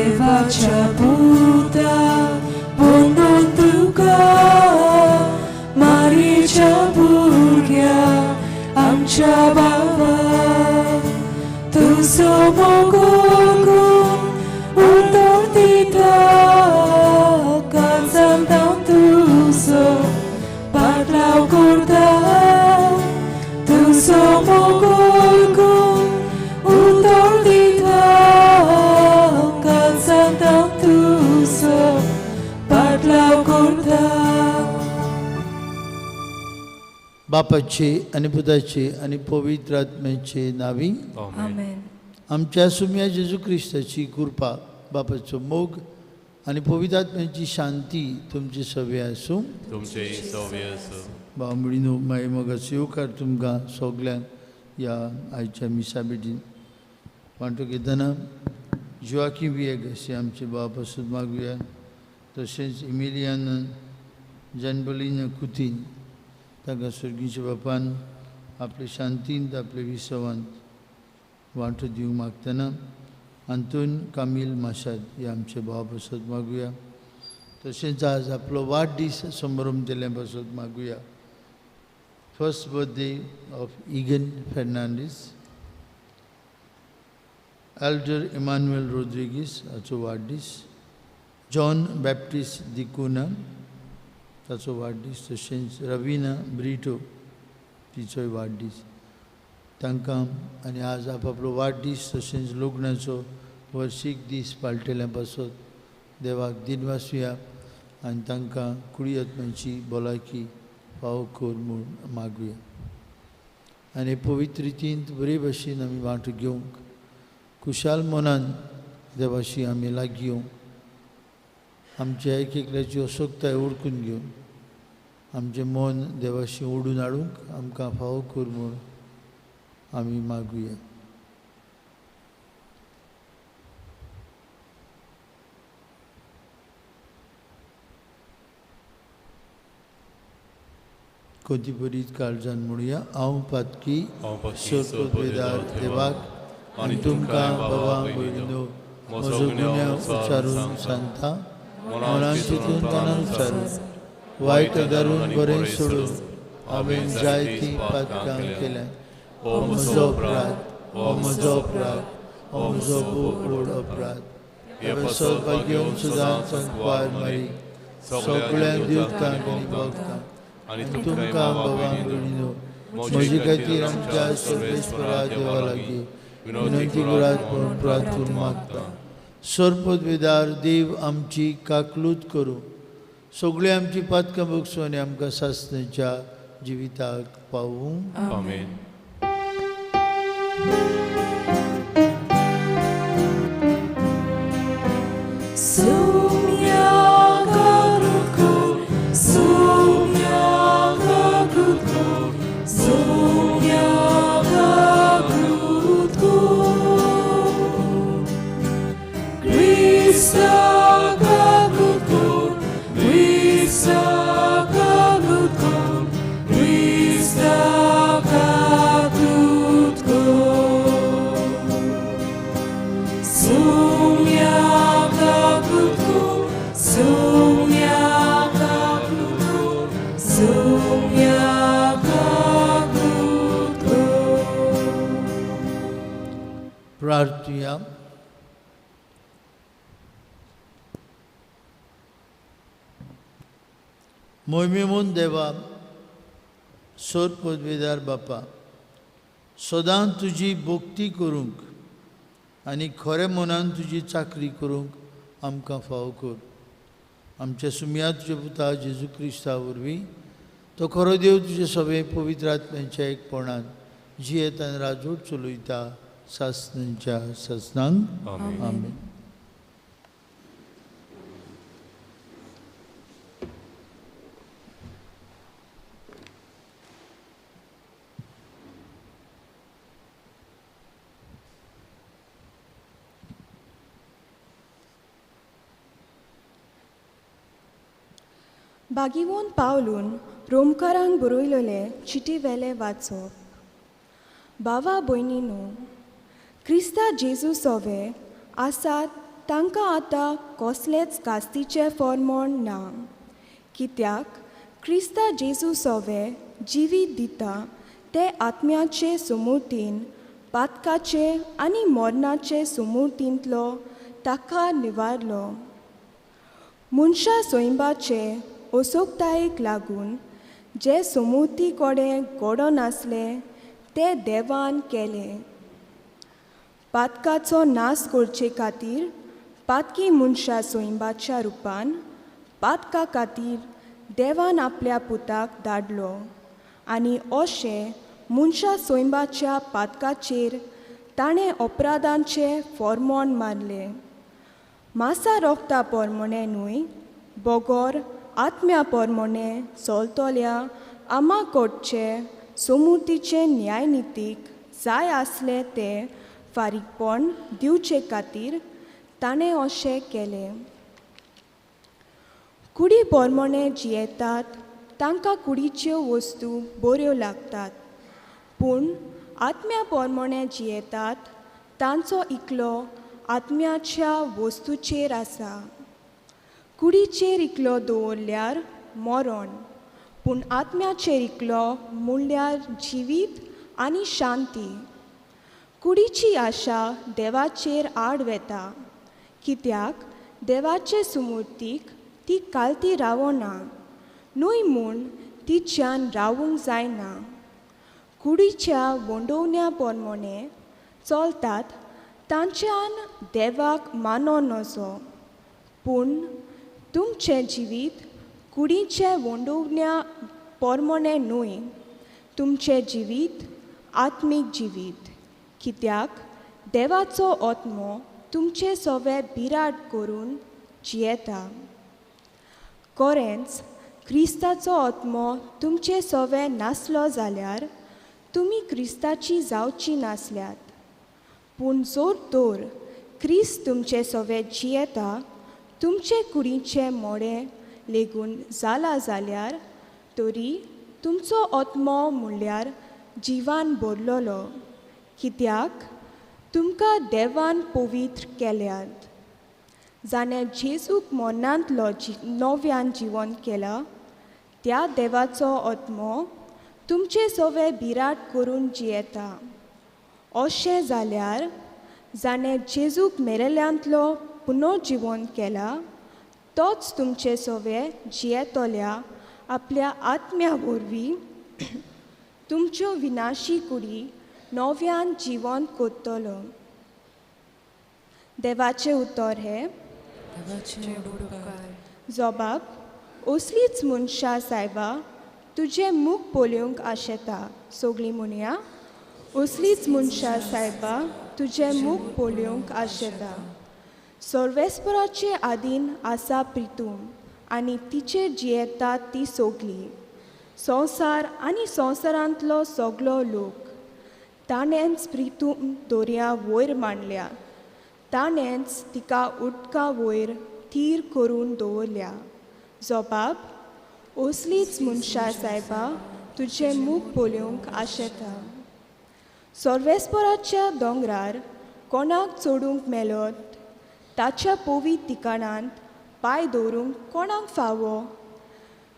देवाच्या पुता वंदन तुका मारीच्या भुरग्या आमच्या बाबा तुजो मोगोगून उतर दिता कांचांतां तुजो पाटलाव करता तुजो मोगोगून उतर दिता कांचांतां तुजो पाटलाव करता. बापाचे आनी पुताचे आनी पवित्र आत्म्याचे नावी. आमेन. आमच्या सुम्या जेजू क्रिस्ताची कृपा, बापाचो मोग आनी पवित्र आत्म्याची शांती तुमची सवे आसूं. तुमचे सवे आसूं. भाव भयणीनो, मागीर मोगाचो येवकार तुमकां सगल्यांक ह्या आयच्या मिसा भेटीन वांटो घेतना. जोआकी वियेगस हे आमचे भाव पासून मागुया, तशेंच इमिलियान जनबलीन कुतीन तांकां सर्गीच्या बापान आपले शांतींत आपले विसवांत वांटो दिवंक मागतना. अंतून कामील माशाद हे आमचे भाव पासत मागुया, तशेंच आज आपलो वाडदीस संभ्रम दिल्ले पासत मागुया. First birthday of Egan Fernandes, Elder Emmanuel Rodrigues हाचो वाडदीस, जॉन बॅप्टिस्ट दिकुना ताचो वाडदीस, तशेंच रवीना ब्रिटो तिचोय वाडदीस. तांकां आनी आज आपआपलो वाडदीस तशेंच लग्नाचो वर्शीक दीस पाळटेल्या पासत देवाक दिनवासुया आनी तांकां कुडी आत्म्याची भलायकी फावो कर म्हूण मागुया. आनी पवित्र रितींत बरे भशेन आमी वांटो घेवंक खुशाल मनान देवाशी आमी लागीं येवंक, आमच्या एक एकल्याची असक्ताय ओळखून घेवन आमचें मन देवाशी ओडून हाडूंक आमकां फावो कर म्हूण आमी मागुया. कोती बरीच काळजान म्हणुया, हांव पातकी सोरपतवेदार देवाक आनी तुमकां बाबा भयणीनो म्हजो गुन्यांव उच्चारून सांगता, मनान चिंतून मनान उच्चारून वायट आदारून बरें सोडून हांवें जायतीं पातकां केल्यात. हो म्हजो अपराध, हो म्हजो अपराध, हो म्हजो खूब व्हड अपराध. हे घेवन सुद्दां संकवार मारी सगळ्यांक दिवतांक आनी भोगतां आनी तुमकां बाबा भयणीनो म्हजे खातीर आमच्या सर्वेस्परा देवा लागीं विनंती करात म्हूण प्रार्थून मागता. सर्पदवेदार देव आमची काकलूत करूं, सगळीं आमची पातकां भोगसूं आनी आमकां सासणेच्या जिविताक पावूं. आमेन. प्रार्थुया. मोहिमेमून देवा, सोर पदवेदार बापा, सदां तुजी भक्ती करूंक आनी खरें मनान तुजी चाकरी करूंक आमकां फावो कर. आमच्या सुमया तुज्या पुता जेजू क्रिस्ता वरवीं तो खरो देव तुजे सगळे पवित्र आत्म्याच्या एकपणान जियेत आनी राजवट चलयता सासणांच्या सासणांक. आमेन. बागिवोन पावलून रोमकारांक बरयलेले चिटी वेले वाचप. बावा भयणीनो, क्रिस्ता जेजू सोवे आसात तांकां आतां कसलेच कास्तीचें फॉर्मोण ना, कित्याक क्रिस्ता जेजू सोवे जिवीत दिता ते आत्म्याचे सुमूर्तीन पातकाचे आनी मरणाचे सुमूर्तींतलो ताका निवारलो. मनशा सैंबाचे असोकतायेक लागून जे सुमूर्ती कडेन घडो नासले ते देवान केले. पातकाचो नाश करचे खातीर पातकी मनशा सैंबाच्या रुपान पातका खातीर देवान आपल्या पुताक धाडलो आनी अशें मनशा सैंबाच्या पातकाचेर ताणें अपराधांचें फॉर्मोण मारलें. मासा रोगता पोरमोणें न्हय बगर आत्म्या पोरमोणें चलतल्या आमा कोटचे सोमुर्तीचे न्यायनितीक जाय आसलें तें फारीकपण दिवचे खातीर ताणें अशें केलें. कुडी पोरमोणें जियेतात तांकां कुडीच्यो वस्तू बऱ्यो लागतात, पूण आत्म्या पोरमोणें जियेतात तांचो इकलो आत्म्याच्या वस्तूचेर आसा. कुडीचेर इकलो दवरल्यार मरण, पूण आत्म्याचेर इकलो म्हणल्यार जिवीत आनी शांती. कुडीची आशा देवाचेर आड वेता, कित्याक देवाचे सुमूर्तीक ती कालती रावना न्हय म्हूण तिच्यान रावूंक जायना. कुडीच्या वंडोवण्या पोरमोणें चलतात तांच्यान देवाक मानो नजो, पूण तुमचें जिवीत कुडीचें वंडोवण्या पोरमोणें न्हय, तुमचें जिवीत आत्मीक जिवीत, कित्याक देवाचो आत्मो तुमचे सवे बिराड करून जियेता. कोरेंच क्रिस्ताचो आत्मो तुमचे सवे नासलो जाल्यार तुमी क्रिस्ताची जावची नासल्यात, पूण जोर तर क्रिस्त तुमचे सवे जियेता तुमचे कुडीचें मोडें लेगून जाला जाल्यार तरी तुमचो आत्मो म्हणल्यार जिवान भरलेलो, कित्याक तुमकां देवान पवित्र केल्यात. जाणें जेजूक मरणांतलो नव्यान जिवन केला त्या देवाचो आत्मो तुमचे सवे बिराड करून जियेता. अशें जाल्यार जाणें जेजूक मेरेल्यांतलो पुनर्जिवन केला तोच तुमचे सवे जियेतल्या आपल्या आत्म्या वरवीं तुमच्यो विनाशी कुडी नव्यान जिवन कोत्तलो. देवाचें उतर हें. जबाब असलीच मनशां सायबा तुजें मूख पळोवंक आशेता. सगळीं म्हणया, असलीच मनशां सायबा तुजें मूख पळोवंक आशेता. सर्वेस्पराचे आदीन आसा प्रितूम आनी तिचेर जियेतात ती सगळी संवसार आनी संवसारांतलो सगलो लोक. ताणेंच प्रितूम दर्या वयर मांडल्या, ताणेंच तिका उदका वयर थीर करून दवरल्या. जबाब असलीच मनशां सायबा तुजें मूख पळोवंक आशेता. सर्वेस्पराच्या दोंगरार कोणाक चडूंक मेळत, ताच्या पवित्र ठिकाणांत पांय दवरूंक कोणाक फावो?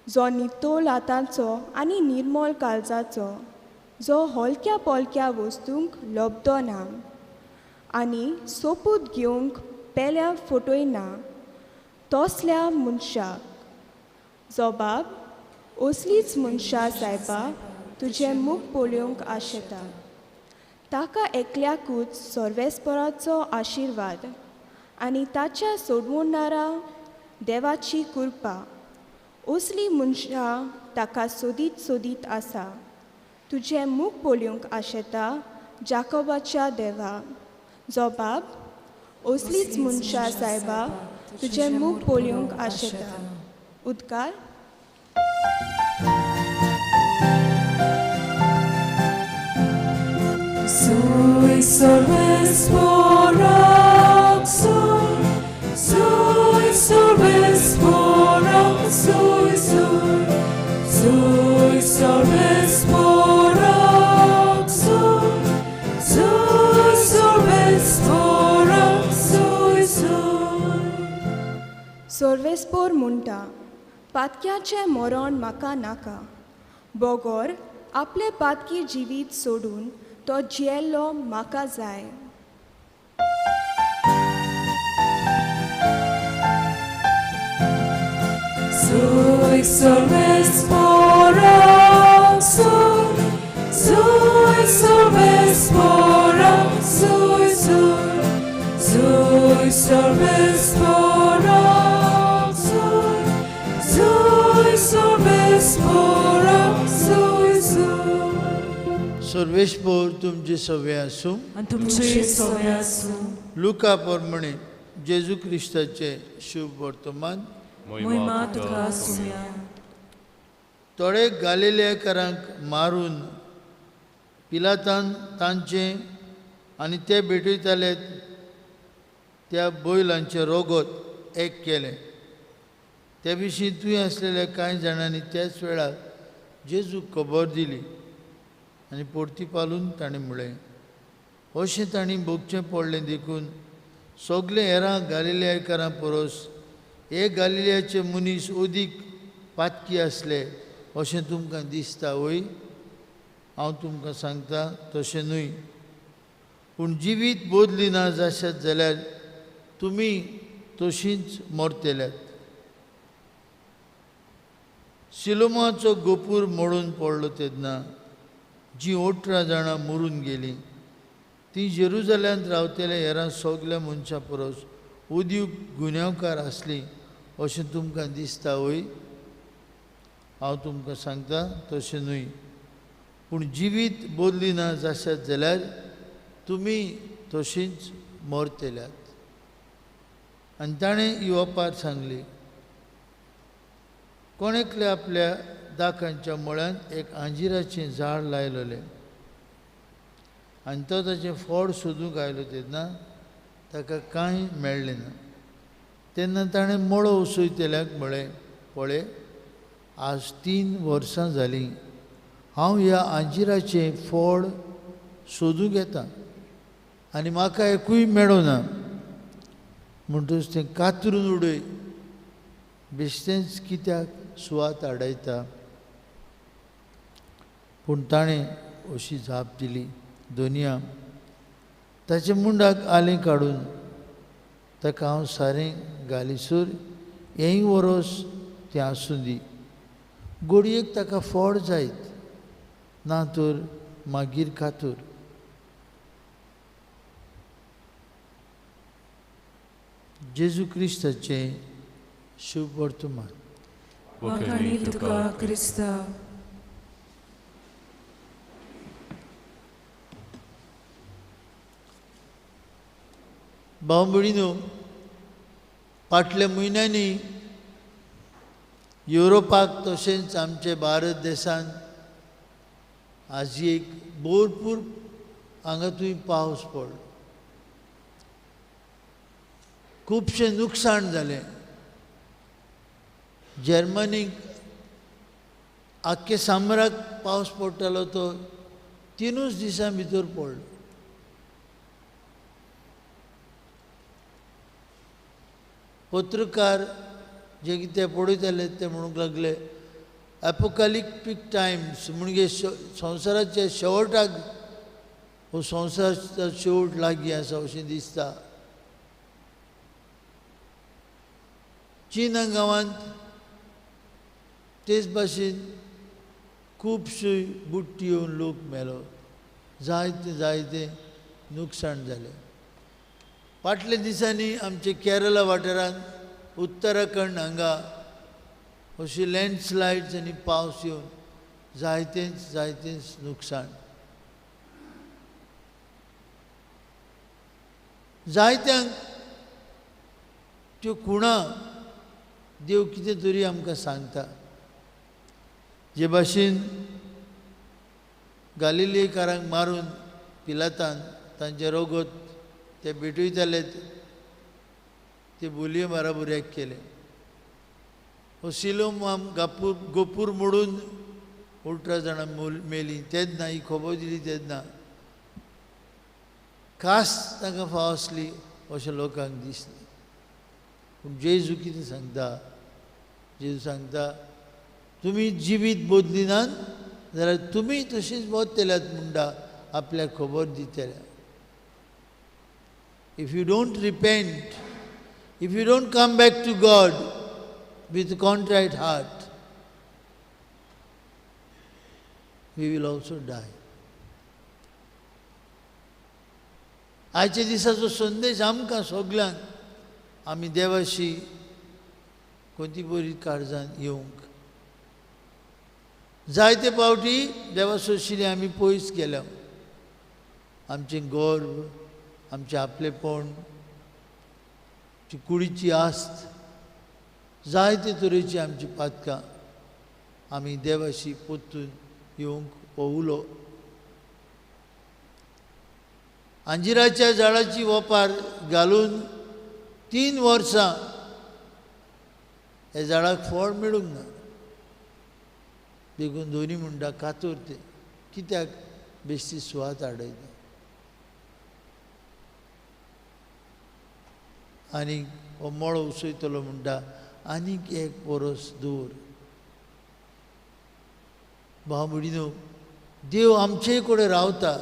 जो नितळ हातांचो आनी निर्मळ काळजाचो, जो हलक्या पोलक्या वस्तूंक लब्धो ना आनी सोपूत घेवंक पेल्या फटयना तसल्या मनशाक. जबाब असलीच मनशां सायबा तुजें मूख पळोवंक आशेता. ताका एकल्याकूच सर्वेस्पराचो आशिर्वाद आनी ताच्या सोडवणारा देवाची कृपा. असली मनशां ताका सोदीत सोदीत आसा. तुजें मूख पळोवंक आशेता जाकोबाच्या देवा. जबाब असलीच मनशां सायबा तुजें मूख पळोवंक आशेता. उदकार. Sui solves porac, sui, sui solves porac, sui, sui, sui solves porac, sui, sui solves porac, sui, sui. सर्वेस्पोर म्हणटा, पातक्याचें मरण म्हाका नाका, बगर आपलें पातकी जिवीत सोडून तो जियेल्लो म्हाका जाय. Sui solvespora, sui, sui solvespora, sui, sui, sui solvespora, sui, sui solvespora, sui, sui. सर्वेस्पोर तुमचे सवे आसूं. आनी तुमचे सवे आसूं. लुका प्रमाणे जेजू क्रिस्ताचें शुभ वर्तमान. मोहिमा तुका सुम्या. थोडे गालिलेकरांक मारून पिलातान तांचें आनी ते भेटयताले त्या बैलांचें रोगत एक केलें. ते विशीं तुवें आसलेल्या कांय जाणांनी त्याच वेळार जेजूक खबर दिली आनी परती पालून ताणें म्हळें, अशें तांणी भोगचें पडलें देखून सगळे हेरां गालिलेकरां परस हे गालिलेचे मनीस अदीक पातकी आसले अशें तुमकां दिसता वय? हांव तुमकां सांगता तशें न्हय, पूण जिवीत बदली ना जाशात जाल्यार तुमी तशींच मरतल्यात. सिलोमाचो गोपूर मोडून पडलो तेन्ना जीं 18 जाणां मरून गेलीं तीं जेरुजाल्यांत रावतल्या हेरां सगल्या मनशां परस उदीक गुन्यांवकार आसलीं अशें तुमकां दिसता वय? हांव तुमकां सांगता तशें न्हय, पूण जिवीत बदली ना जाशात जाल्यार तुमी तशींच मरतल्यात. आनी ताणें ही ओपार सांगली, कोण एकले आपल्या दाकांच्या मुळांत एक आंजिराचें झाड लायलेलें आनी तो ताचें फळ सोदूंक आयलो तेन्ना ताका कांय मेळ्ळें ना. तेन्ना ताणें मळो उसयतल्याक म्हळें, पळय आज 3 वर्सां जालीं हांव ह्या आंजिराचें फळ सोदूंक येता आनी म्हाका एकूय मेळना, म्हणटकच तें कातरून उडय, बेश्टेंच कित्याक सुवात आडयता? पूण ताणें अशी जाप दिली, दोनया ताच्या मुंडाक आलें काडून ताका हांव सारें घालीसर हेंय वरोस तें आसूं दी, गोडयेक ताका फळ जायत ना तर मागीर कातूर. जेजू क्रिस्ताचें शुभ वर्तमान. वाखाणी तुका क्रिस्ता. भाव भयणीनो, फाटल्या म्हयन्यांनी युरोपाक तशेंच आमचे भारत देशांत आज एक भरपूर हांगा थंय पावस पडलो, खुबशें नुकसाण जालें. जर्मनीक आख्खे साम्राक पावस पडटालो तो 3 दिसां भितर पडलो. पत्रकार जे कितें पळयताले ते म्हणूंक लागले एपोकालिप्टीक टायम्स, म्हणजे संवसाराच्या शेवटाक हो संवसाराचो शेवट लागीं आसा अशें दिसता. चीन गांवांत तेच भाशेन खुबशी बुट्टी येवन लोक मेलो, जायते जायते नुकसाण जालें. फाटल्या दिसांनी आमचे केरला वाठारांत उत्तराखंड हांगा अशी लँडस्लायड्स आनी पावस येवन जायतेच जायतेच नुकसाण. जायत्यांक त्यो खुणा देव कितें तरी आमकां सांगता. जे भाशेन गालिलेकारांक मारून पिलातान तांचें रोगत ते भेटयताले ते बोलये बराबर एक केलें. हो सिलोम गोपूर मोडून 18 जाणां मेलीं तेन्ना ही खबर दिली तेन्ना खास तांकां फाव आसली अशें लोकांक दिसलें. पूण जेजू कितें सांगता? जेजू सांगता तुमी जिवीत बदलिनात जाल्यार तुमी तशीच वतल्यात म्हणटा आपल्याक खबर दितल्या. If you don't repent, if you don't come back to God with contrite heart, we will also die. आयच्या दिसाचो संदेश आमकां सगल्यांक, आमी देवाशी कोणती बरी काळजान येवंक जायते फावटी देवा सोशिल्ली आमी पयस गेल्या. आमचें गर्व, आमचें आपलेपण, आमची कुडीची आस्त, जायते तरेची आमची पातकां आमी देवाशी परतून येवंक हो उलो. अंजिराच्या झाडाची ओपार घालून 3 वर्सां ह्या झाडाक फळ मेळूंक ना. देखून दोनी म्हणटा कातोर तें कित्याक बेश्टी सुवात हाडयता. आनी हो मळो उसयतलो म्हणटा आनीक एक वरस दवर. भाव भयणीनो, देव आमचे कडेन रावता,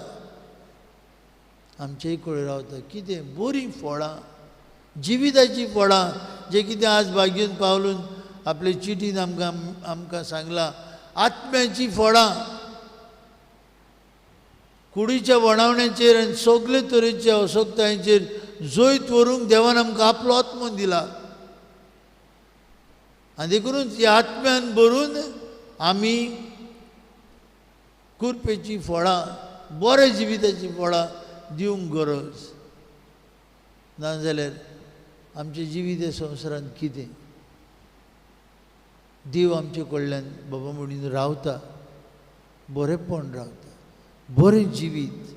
आमचे कडेन रावता. कितें बरीं फळां, जिविताचीं फळां, जें कितें आज भाग्यून पावलून आपले चिटीन आमकां आमकां सांगलां, आत्म्याचीं फळां कुडीच्या वणावण्याचेर आनी सगळे तरेच्या असक्तायेचेर जैत व्हरूंक देवान आमकां आपलो आत्मो दिला. आनी देखूनच ह्या आत्म्यान भरून आमी कुरपेचीं फळां, बऱ्या जिविताचीं फळां दिवंक गरज. नाजाल्यार आमचें जिवीत ह्या संवसारांत कितें? देव आमचे कडल्यान बाबा म्हणून रावता, बरेंपण रावता, बरें जिवीत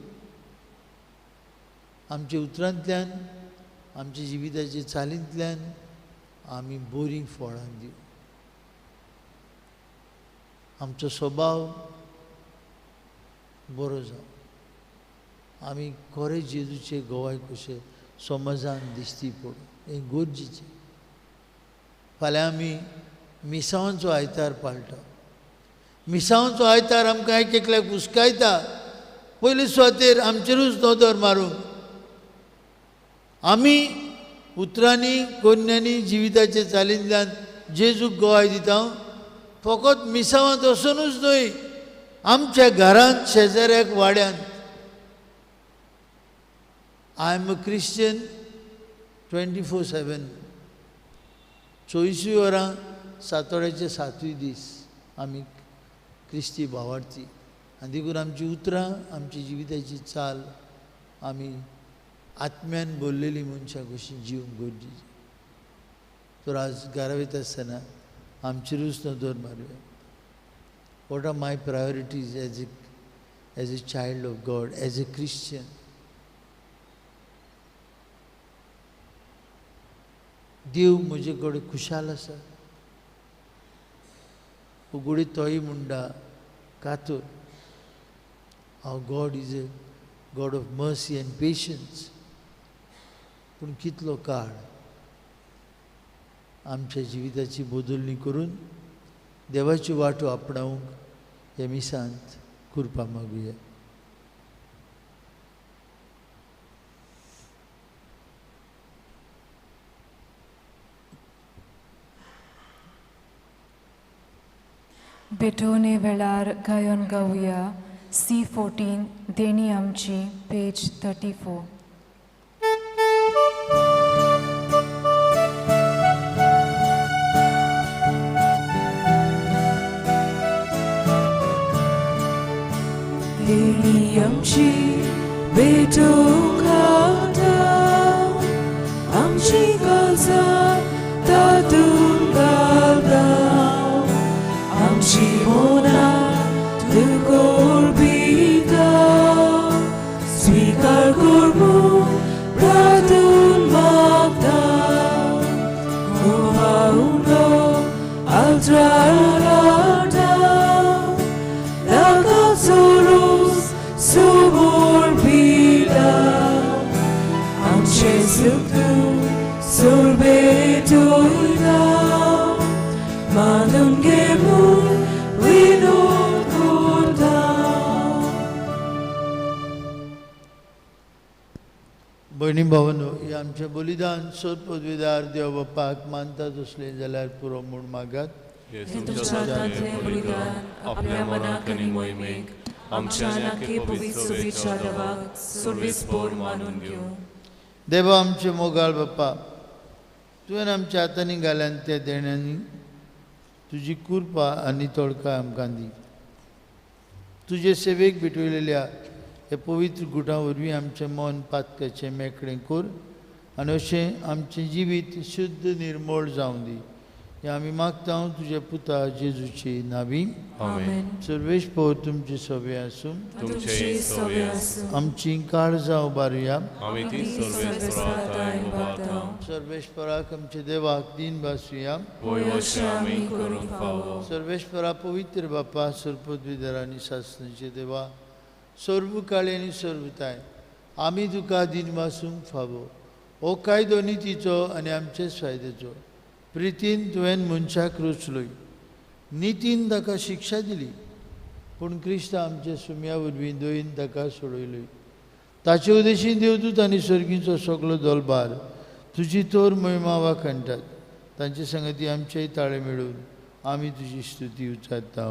आमच्या उतरांतल्यान, आमच्या जिविताच्या चालींतल्यान आमी बरीं फळां दिवं. आमचो स्वभाव बरो जावं, आमी खरें जेजूचे गोवाय कशे समाजान दिश्टी पडूं, हें गरजेचें. फाल्यां आमी मिसावांचो आयतार पाळटा. मिसावांचो आयतार आमकां एक एकल्याक हुस्कायता. पयले सुवातेर आमचेरूच नदर मारूंक आमी उतरांनी, कोन्यांनी, जिविताच्या चालींतल्यान जेजूक गोवाय दिता. फकत मिसावांत वचुनूच न्हय, आमच्या घरांत, शेजाऱ्याक, वाड्यांत. I am a Christian 24/7, 24 वरां, सातोड्याचे 7 दीस आमी क्रिस्ती भावार्थी. आनी देखून आमची उतरां, आमची जिविताची चाल आमी आत्म्यान बोल्लेली मनशां कशी जिवंक गरजेची. तर आज घरा वयता आसतना आमचेरूच नदर मारुया. What are my priorities as a child of God, as a Christian? देव म्हजे कडेन खुशाल आसा. उगडी तोय म्हणटा कातोर. Our God is a God of mercy and patience. पूण कितलो काळ आमच्या जिविताची बदलणी करून देवाची वाटो आपणावंक हे मिसांत कृपा मागुया. भेटवणे वेळार गायन गावया C14 देणी आमची, पेज 34. देणी आमची भेटूंक आता, आमची गजा तातूंत घालता, आमची मनां तुका अर्पिता, स्विकार कर म्हूण प्रार्थून मागता. गोवा उलो आल्त्रार हाडटा, ताका चलूस समर्पिता, आमचें सुख सोरबेटोयता मानून घे म्हूण विनोद करता. भयणी भावांनो, हें आमचें बलिदान सोद पदवीदार देव बापाक मानता तसलें जाल्यार पुरो म्हूण मागात. हें तुमच्या हातांतलें बलिदान आपल्या मनाक आनी मोहिमेक आमच्या आनी पवित्र सभेच्या देवाक सर्वेस्पोर मानून घेवं. देवा आमचे मोगाळ बाप्पा, तुवें आमच्या हातांनी घाल्यान त्या देण्यांनी तुजी कृपा आनी तोडकाय आमकां दी. तुजे सेवेक भेटवलेल्या ह्या पवित्र गुटां वरवीं आमचें मन पातकाचें मेकळें कर आनी अशें आमचें जिवीत शुद्ध निर्मळ जावं दी. हें आमी मागता तुज्या पुता जेजूची नावी. आमेन. सर्वेस्पोर तुमचे सवे आसूं. तुमचेय सवे आसूं. आमची काळजां उबारुया. आमी ती सर्वेस्परा उबारता. सर्वेस्पराक आमच्या देवाक दीन भासुया. वय अशें आमी करूंक फावो. सर्वेस्परा पवित्र बापा, सर्वपदवीधर आनी सासणाचे देवा, सर्व काळी आनी सर्वताय आमी तुका दीन भासूंक फावो. हो कायदो नितीचो आनी आमचेच फायद्याचो. प्रितीन तुवें मनशाक रचलोय, नितीन ताका शिक्षा दिली, पूण क्रिस्त आमच्या सुम्या वरवीं दयेन ताका सोडयलोय. ताचे उदेशीन देवदूत आनी सर्गीचो सगलो दलबार तुजी तोर महिमा वाखाणटात. तांचे संगती आमचेय ताळे मेळून आमी तुजी स्तुती उच्चारता.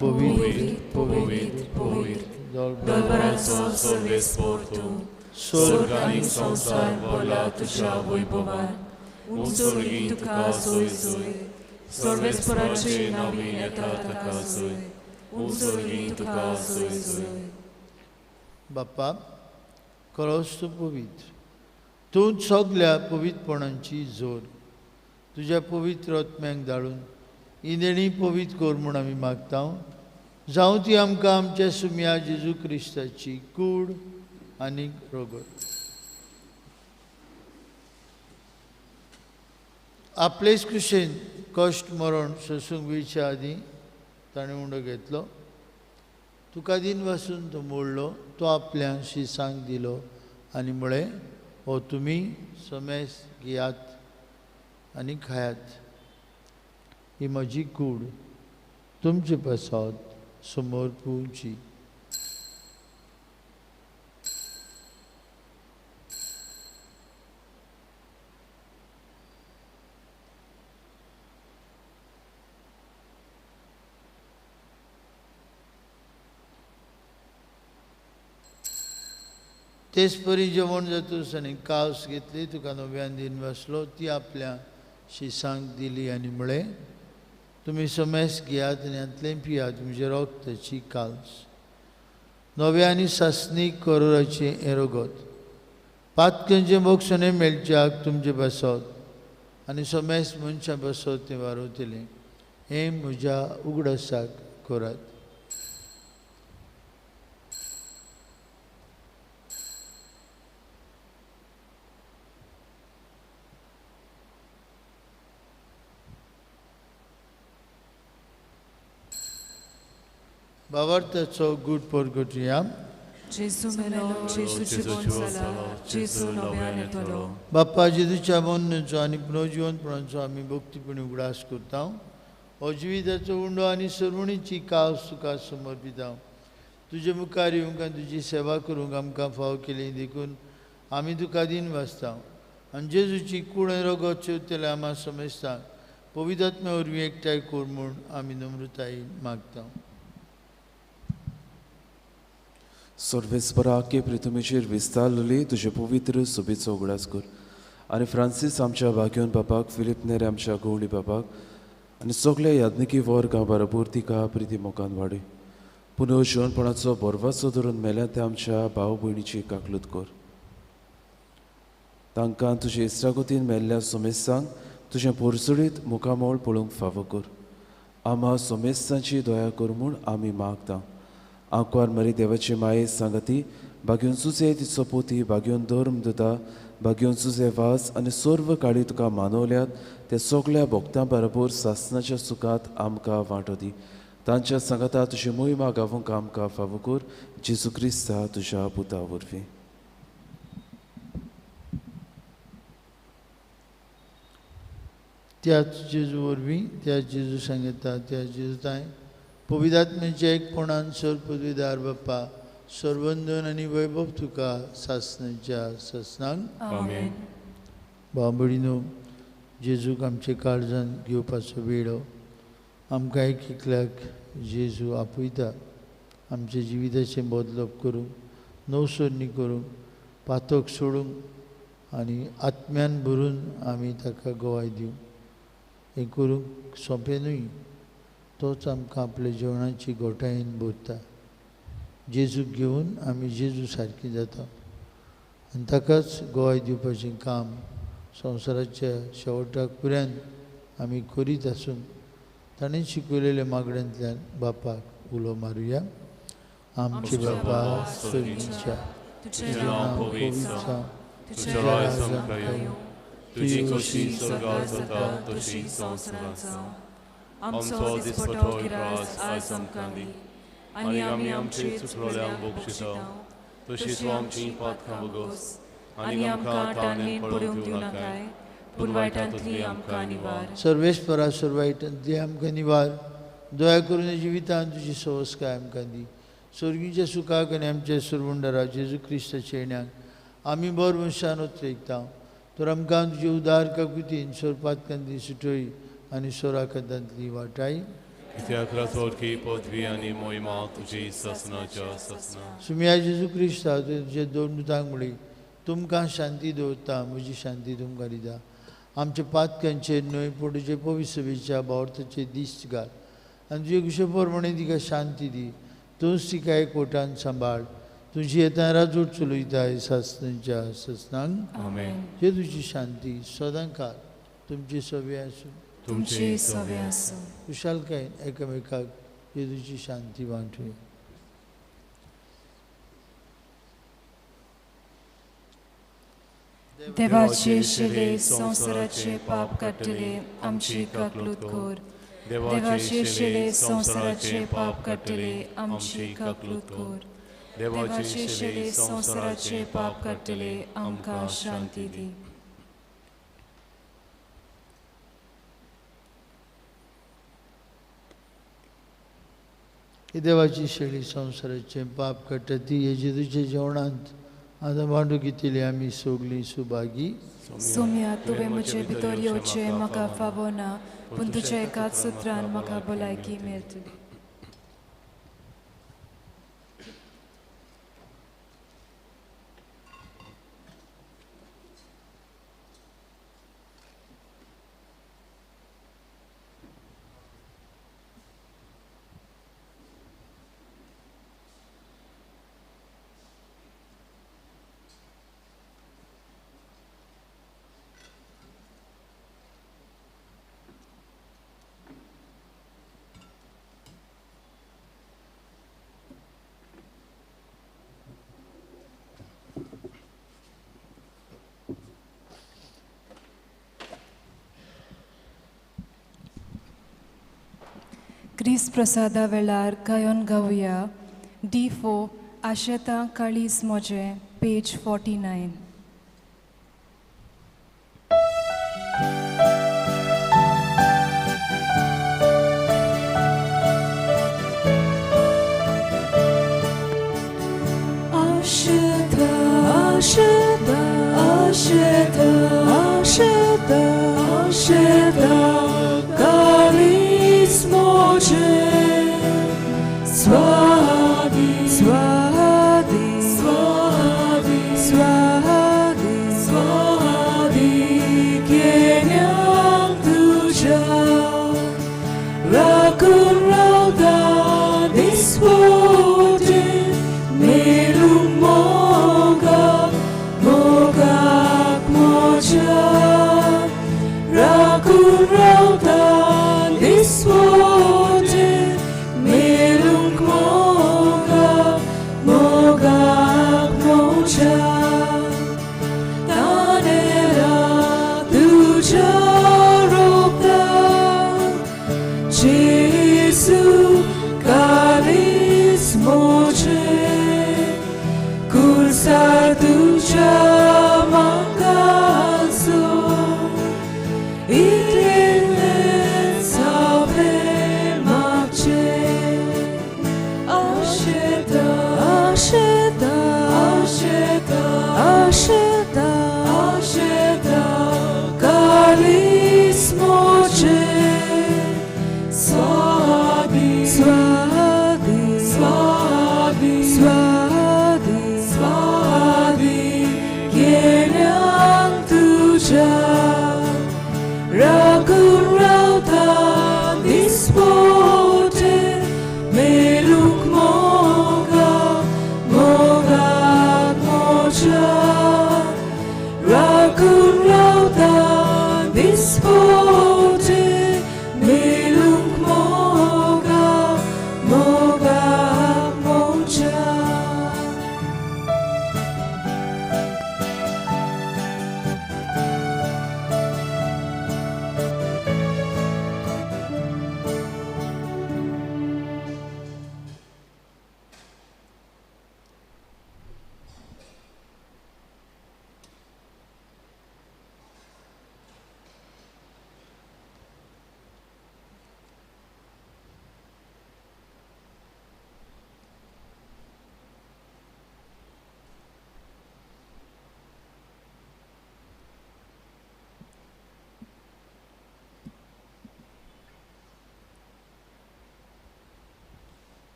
पवित्र पवित्र पवित्र दलबाराचो सर्वेस्पोर तूं, स्वर्ग आनी संवसार भरला तुज्या वैभवान. उंच स्वर्गी तुका सोय सोय, सर्वेस्पराचे नांवी येता ताका सोय. उंच स्वर्गी तुका सोय सोय. बाप्पा, खरोच तूं पवित्र, तूं सगल्या पवित्रपणांची जोर. तुज्या पवित्र आत्म्याक धाडून ही देणी पवित्र कर म्हूण आमी मागता. जावं ती आमकां आमच्या सुम्या जेजू क्रिस्ताची कूड आनी रगत. आपलेच कुशेन कश्ट मरण सोसूंक वेच्या आदीं ताणें उंडो घेतलो. तुका दीन वासून तो मोडलो, तो आपल्या शिसांक दिलो आनी म्हळें, हो तुमी समेस घेयात आनी खायात, ही म्हजी कूड तुमचे पासत समोर पुवची. तेच परी जेवण जातूच आनी कावस घेतली, तुका नव्यान दीन बसलो, ती आपल्या शिसांक दिली आनी म्हळें, तुमी समेस घेयात आनी हांतलें पियात, म्हजें रगताची काल्स, नव्या आनी सासणीक करोराचें हें रगत, पातकांचें मोक्षणें मेळच्याक तुमचे पासत आनी समेस मनशां पासत तें वारवतलें. हें म्हज्या उगडासाक करात. भावार्थाचो गूट परगटया. जेजू मेलो, जेजू जिवन जाला, जेजू नव्यान येतलो. बाप्पा जेजूच्या मरणाचो आनी पुनर्जिवनपणाचो आमी भक्तीपणी उगडास करता. हो जिविताचो उंडो आनी सर्वणीची कावस तुका समर्पिता. तुजे मुखार येवंक आनी तुजी सेवा करूंक आमकां फाव केली देखून आमी तुका दीन वाचता. आनी जेजूची कूड आनी रगत शेवतले आमा समजता पवित्र आत्म्या वरवीं एकठांय कर म्हूण आमी नम्रतायेन मागता. सर्वेस्परा आख्खे पृथ्वीचेर विस्तारलेली तुजे पवित्र सोबीचो उगडास कर आनी फ्रांसीस आमच्या भाग्योन बापाक, फिलीप नेरे आमच्या गवळी बापाक आनी सगल्या याज्ञिकी वर्गां बरोबर तिका प्रिती मोगान वाडय. पुनर्जिवनपणाचो भरवासो धरून मेल्या त्या आमच्या भाव भयणीची काकलूत कर. तांकां तुजे इश्टागतीन मेल्ल्या सोमेस्तांक तुजें पोरसुडीत मुखामळ पळोवंक फावो कर. आमा सोमेस्तांची दया कर म्हूण आमी मागता. आंकवार मरी देवाची माये सांगती भाग्योन सुजे तिचो पोती, भाग्योन धर्म दिता, भाग्योन सुजे वास आनी सर्व काळी तुका मानवल्यात ते सगल्या भक्तां बरोबर सासणाच्या सुखांत आमकां वांटो दी. तांच्या सांगाता तुजी मोहिमा गावूंक आमकां फावो कर, जेजू क्रिस्ता तुज्या पुता वरवीं. त्याच जेजू वरवीं, त्याच जेजू सांगता, त्याच जेजू तांय पवित्र एकपणान सर पदवीदार बाप्पा सर्वंदन आनी वैभव तुका सासणाच्या सासणाक. आमेन. बाबडीनो, जेजूक आमचे काळजान घेवपाचो वेळ. आमकां एक एकल्याक जेजू आपयता आमच्या जिविताचें बदलप करूंक, नवसरणी करूंक, पातक सोडूंक आनी आत्म्यान भरून आमी ताका गवाय दिवंक. हें करूंक सोंपें न्हय. तोच आमकां आपल्या जेवणाची घोटायेन भरता. जेजूक घेवन आमी जेजू सारकी जाता आनी ताकाच गवाय दिवपाचें काम संवसाराच्या शेवटाक पर्यंत आमी करीत आसून ताणें शिकयलेल्या मागण्यांतल्यान बापाक उलो मारुया. आमचे बापा स्वर्गीच्या, तुझें नांव पवित्र जावं, तुजें राज्य आमकां येवं, तुजी खोशी स्वर्गार जाता तशी संवसारांत जावं. आमचो दिसपटो गिरास आयज आमकां दी आनी आमी आमचे चुकलोल्यांक बक्षिता तशीच तूं आमची पातकां बगोस आनी आमकां ताणेन पडूंक दिवं नाकाय, पूण वायटांतली आमकां निवार. सर्वेस्परा सर्वायटांतली आमकां निवार. दया करून जिवितांत तुजी सवस्काय आमकां दी. स्वर्गीच्या सुखाक आनी आमच्या सुरवंडरा जेजू क्रिस्ताच्या येण्याक आमी बर मनशान उतरेकता. तर आमकां तुजे उदार काकुतीन सोरपातकांतली सुटय आनी सोराकांतांतली वाटाय. कित्याक राजवटकी पदवी आनी मोहिमा तुजी सासणाच्या सासणा. सुमिया जेजू क्रिस्ता, तुवें तुज्या दोन दुतांक म्हणली, तुमकां शांती दवरता, म्हजी शांती तुमकां दिता. आमच्या पातकांचेर न्हय पूण तुजे पवित्र सभेच्या भावार्थाचेर दिश्ट घाल आनी तुजे कुशे प्रमाणे तिका शांती दी. तूंच तिका एकवटान सांबाळ. तुजी येता राजवट चलयताय सासणाच्या सासणाक. आमेन. जेजूची शांती सदांकाळ तुमची सवे आसूं. तुमची सवे आसूं. खुशालकायेन एकामेकाक जेजूची शांती वांटुया. देवाचे शिले संवसाराचे पाप काडटले आमची काकलूत कर. देवाचे शिले संवसाराचे पाप काडटले आमची काकलूत कर. देवाचे शिले संवसाराचे पाप काडटले आमकां शांती दी. ही देवाची शेळी संवसाराचें पाप काडटा ती हे जेजूच्या जेवणांत आतां मांडू घेतली आमी सगळीं सुभागी. सोम्या, तुवें म्हजे भितर येवचें म्हाका फावो ना, पूण तुज्या एकाच सुत्रान म्हाका भलायकी मेळटली. क्रिस्त प्रसादा वेळार गायन गावया. D4 आशेता काळीज म्हजें, पेज 49. आशेता आशेता आशेता आशेता आशेता काळीज म्हजें. स्वादी स्वादी स्वादी स्वादी स्वादी केन्यांक तुज्या राखून रावता दिसपटे मेरूंक मोगा मोगाक म्हज्या राखून रावता. स्पोटे मेळूंक मोगा मोगा मोच्या.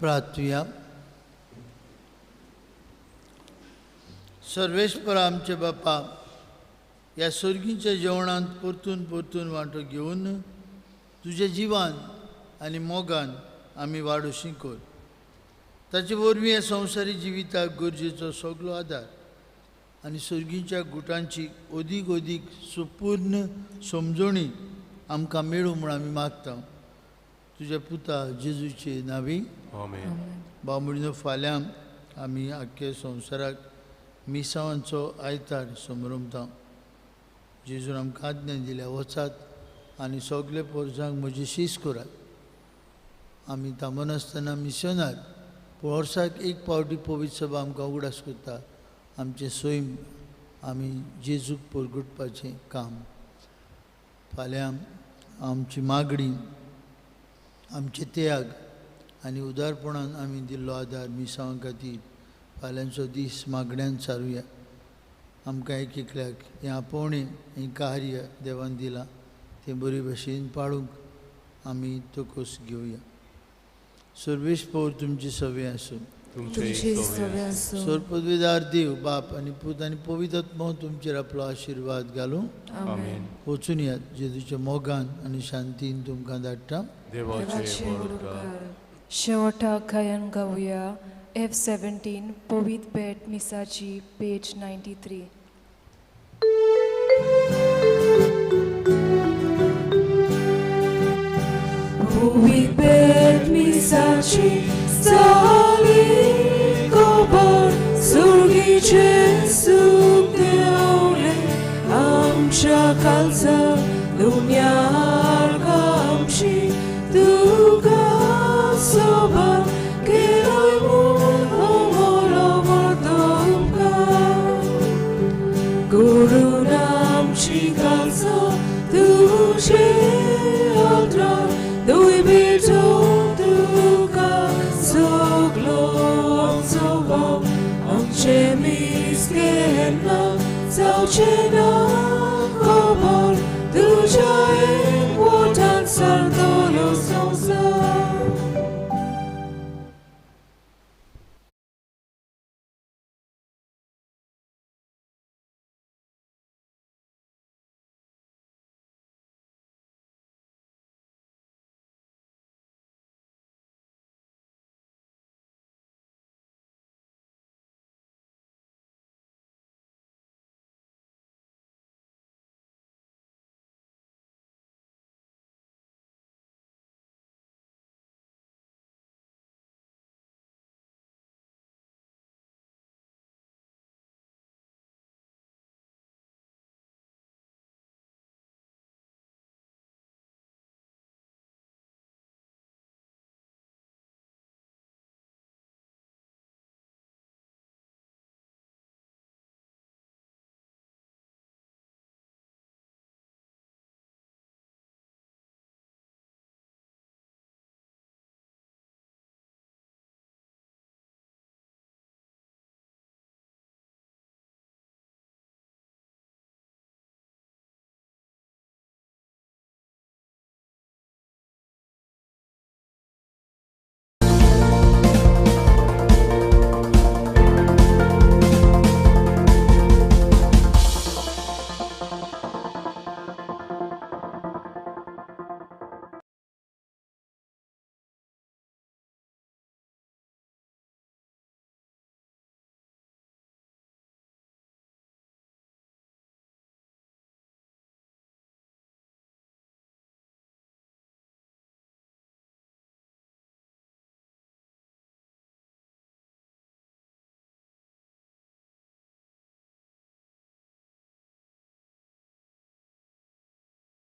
प्रार्थुया. सर्वेस्पर आमचे बापा, ह्या सर्गीच्या जेवणांत परतून परतून वांटो घेवन तुज्या जिवान आनी मोगान आमी वाडोशी कर. ताचे वरवीं ह्या संवसारी जिविताक गरजेचो सगलो आदार आनी सर्गीच्या गुटांची अदीक अदीक सुपूर्ण समजणी आमकां मेळूं म्हूण आमी मागता. तुज्या पुता जेजूचे नांवी आमेन. बामणो, फाल्यां आमी आख्खे संवसाराक मिसावांचो आयतार समरमता. जेजून आमकां आज्ञा दिल्या, वचात आनी सगळे पोरसांक म्हजी शीस करात. आमी थांबनासतना मिशनार पूण वर्साक एक पावटी पवित्र सभा आमकां उगडास करता आमचें सैम आमी जेजूक परगुटपाचें काम. फाल्यां आमची मागणी, आमचे त्याग आनी उदारपणान आमी दिल्लो आदार मिसांवां खातीर फाल्यांचो दीस मागण्यान सारुया. आमकां एक एकल्याक हें आपोवणें, हें कार्य देवान दिलां तें बरे भशेन पाळूंक आमी तकोस घेवया. सर्वेस्पर तुमची सवे आसूं. सर्वपदवीदार देव बाप आनी पूत आनी पवित्र आत्मो तुमचेर आपलो आशिर्वाद घालूं. वचून यात जेजूच्या मोगान आनी शांतीन तुमकां धाडटा. शेवटाक गायन गावया F17 पवित्र भेट मिसाची पेज 93. पवित्र भेट मिसाची जाली खबर सुर्गीचे सूख देवले आमच्या कालचा दुनियार आमची तुका सोबत केलोय म्हूण हो तुमकां करून आमची कालचा तुजे अत्रा दुय भेटो तुका सगलो आमचो भाव आमचे मीस केन्ना जावचें ना.